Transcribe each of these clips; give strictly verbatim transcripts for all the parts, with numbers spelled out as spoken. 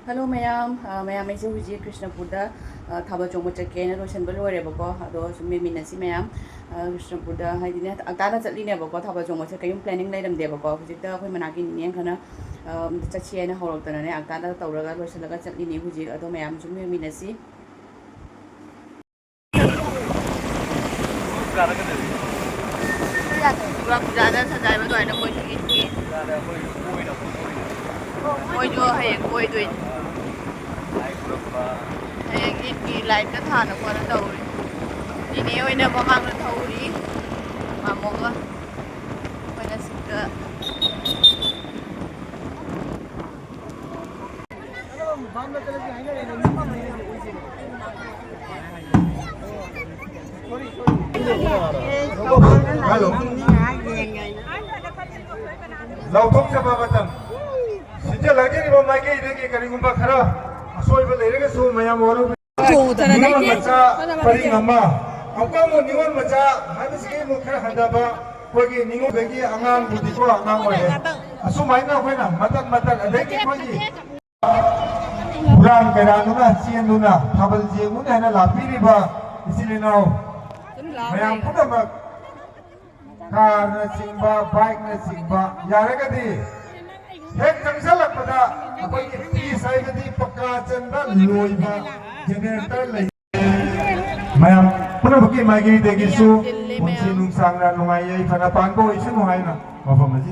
Hello ꯃꯌꯥꯝ, ꯑ, ꯃꯌꯥꯝ, ꯑꯩꯁꯦ ꯍꯧꯖꯤꯛ ꯀ꯭ꯔꯤꯁꯅꯄꯨꯔꯗ, ꯑ, ꯊꯥꯕꯜ ꯆꯣꯡꯕ ꯆꯠꯀꯦꯅ ꯂꯣꯏꯁꯤꯟꯕ ꯂꯣꯏꯔꯦꯕꯀꯣ꯫ ꯑꯗꯣ ꯁꯨꯝ ꯌꯦꯡꯃꯤꯟꯅꯁꯤ ꯃꯌꯥꯝ꯫ ꯑ, ꯀ꯭ꯔꯤꯁꯅꯄꯨꯔꯗ ꯍꯥꯏꯗꯤꯅꯦ, ꯑꯛꯇꯥꯗ ꯆꯠꯂꯤꯅꯦꯕꯀꯣ, ꯊꯥꯕꯜ ꯆꯣꯡꯕ ꯆꯠ-, ꯀꯩꯝ planning ꯂꯩꯔꯝꯗꯦꯕꯀꯣ꯫ ꯍꯧꯖꯤꯛꯇ ꯑꯩꯈꯣꯏ ꯃꯅꯥꯛꯀꯤ ꯅꯤꯅꯦ ꯑꯃꯈꯛꯅ, ꯑ, ꯑꯝꯇ ꯆꯠꯁꯤ ꯍꯥꯏꯅ ꯍꯧꯔꯛꯇꯅꯅꯦ, ꯑꯛꯇꯥꯗ ꯇꯧꯔꯒ ꯂꯣꯏꯁꯤꯜꯂꯒ ꯆꯠꯂꯤꯅꯤ ꯍꯧꯖꯤꯛ꯫ ꯑꯗꯣ ꯃꯌꯥꯝ ꯁꯨꯝ ꯌꯦꯡꯃꯤꯟꯅꯁꯤ꯫ ꯗꯨꯔꯒꯥ ꯄꯨꯖꯥꯗ ꯁꯟꯗꯥꯏꯕ ꯑꯗꯨꯃꯥꯏꯅ ꯃꯣꯏꯁꯨ ꯏꯠꯀꯤ, ꯃꯣꯏꯁꯨ ꯍꯌꯦꯡ ꯀꯣꯏꯗꯣꯏꯅꯤ꯫ ꯍꯌꯦꯡ ꯏꯠꯀꯤ ꯂꯥꯏꯠꯀ ꯊꯥꯅ ꯈꯣꯠꯅ ꯇꯧꯔꯤ꯫ ꯏꯅꯦ ꯍꯣꯏꯅ ꯃꯃꯥꯡꯗ ꯊꯧꯔꯤ, ꯃꯥꯃꯣꯒ ꯑꯩꯈꯣꯏꯅ ꯁꯤꯗ꯫ ꯍꯜꯂꯣ꯫ ꯂꯥꯎꯊꯣꯛꯆꯕ ꯃꯇꯝ꯫ ꯁꯤꯟꯖꯜꯂꯛꯀꯗꯧꯔꯤꯕ ꯃꯥꯏꯀꯩꯗꯒꯤ ꯀꯔꯤꯒꯨꯝꯕ ꯈꯔ ꯑꯁꯣꯏꯕ ꯂꯩꯔꯒꯁꯨ ꯃꯌꯥꯝ ꯋꯥꯔꯧꯕꯤꯔꯣ꯫ ꯅꯤꯉꯣꯜ ꯃꯆꯥ ꯄꯔꯤꯡ ꯑꯃ, ꯑꯃꯨꯛꯀ ꯑꯃꯨꯛ ꯅꯤꯉꯣꯜ ꯃꯆꯥ ꯍꯥꯏꯕꯁꯤꯒꯤ ꯑꯃꯨꯛ ꯈꯔ ꯍꯟꯊꯕ, ꯑꯩꯈꯣꯏꯒꯤ ꯅꯤꯉꯣꯜꯗꯒꯤ ꯑꯉꯥꯡꯕꯨꯗꯤꯀꯣ ꯑꯉꯥꯡ ꯑꯣꯏꯔꯦ꯫ ꯑꯁꯨꯃꯥꯏꯅ ꯑꯩꯈꯣꯏꯅ ꯃꯇꯠ ꯃꯇꯠ, ꯑꯗꯒꯤ ꯑꯩꯈꯣꯏꯒꯤ ꯍꯨꯔꯥꯟ ꯀꯩꯔꯥꯟꯗꯨꯅ ꯆꯦꯟꯗꯨꯅ ꯊꯥꯕꯜ ꯌꯦꯡꯉꯨꯅꯦ ꯍꯥꯏꯅ ꯂꯥꯛꯄꯤꯔꯤꯕ ꯏꯆꯤꯜ ꯏꯅꯥꯎ ꯃꯌꯥꯝ ꯄꯨꯝꯅꯃꯛ, ꯀꯥꯔꯅꯆꯤꯡꯕ, ꯕꯥꯏꯛꯅꯆꯤꯡꯕ, ꯌꯥꯔꯒꯗꯤ ꯍꯦꯛ ꯆꯪꯁꯜꯂꯛꯄꯗ ꯑꯩꯈꯣꯏꯒꯤ ꯄꯤꯁ ꯍꯥꯏꯕꯗꯤ ꯄꯀꯥ ꯆꯟꯕ ꯂꯣꯏꯕ ꯖꯦꯅꯦꯔꯦꯇꯔ ꯂꯩ꯫ ꯃꯌꯥꯝ ꯄꯨꯝꯅꯃꯛꯀꯤ ꯃꯥꯏꯀꯩꯗꯒꯤꯁꯨ ꯄꯨꯟꯁꯤ ꯅꯨꯡꯁꯥꯡꯅ ꯅꯨꯡꯉꯥꯏ ꯌꯥꯏꯐꯅ ꯄꯥꯟꯕ ꯑꯣꯏꯁꯅꯨ ꯍꯥꯏꯅ ꯃꯐꯝ ꯑꯁꯤ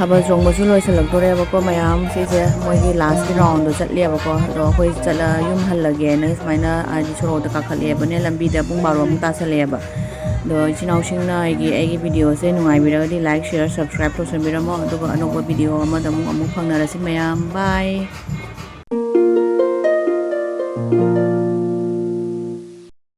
ꯊꯥꯕꯜ ꯆꯣꯡꯕꯁꯨ ꯂꯣꯏꯁꯤꯜꯂꯛꯇꯣꯔꯦꯕꯀꯣ ꯃꯌꯥꯝ꯫ ꯁꯤꯁꯦ ꯃꯣꯏꯒꯤ ꯂꯥꯁꯀꯤ ꯔꯥꯎꯟꯗꯣ ꯆꯠꯂꯦꯕꯀꯣ꯫ ꯑꯗꯣ ꯑꯩꯈꯣꯏ ꯆꯠꯂ ꯌꯨꯝ ꯍꯜꯂꯒꯦꯅ ꯁꯨꯃꯥꯏꯅ ꯍꯥꯏꯗꯤ ꯁꯣꯔꯣꯛꯇ ꯀꯥꯈꯠꯂꯛꯑꯦꯕꯅꯦ꯫ ꯂꯝꯕꯤꯗ ꯄꯨꯡ ꯕꯥꯔꯣ ꯑꯃꯨꯛ ꯇꯥꯁꯜꯂꯛꯑꯦꯕ꯫ ꯑꯗꯣ ꯏꯆꯤꯟ ꯏꯅꯥꯎꯁꯤꯡꯅ ꯑꯩꯒꯤ ꯑꯩꯒꯤ ꯚꯤꯗꯤꯑꯣꯁꯦ ꯅꯨꯡꯉꯥꯏꯕꯤꯔꯒꯗꯤ like, share, subscribe ꯇꯧꯁꯟꯕꯤꯔꯝꯃꯣ꯫ ꯑꯗꯨꯒ ꯑꯅꯧꯕ ꯚꯤꯗꯤꯑꯣ ꯑꯃꯗ ꯑꯃꯨꯛ ꯑꯃꯨꯛ ꯐꯪꯅꯔꯁꯤ ꯃꯌꯥꯝ꯫ Bye꯫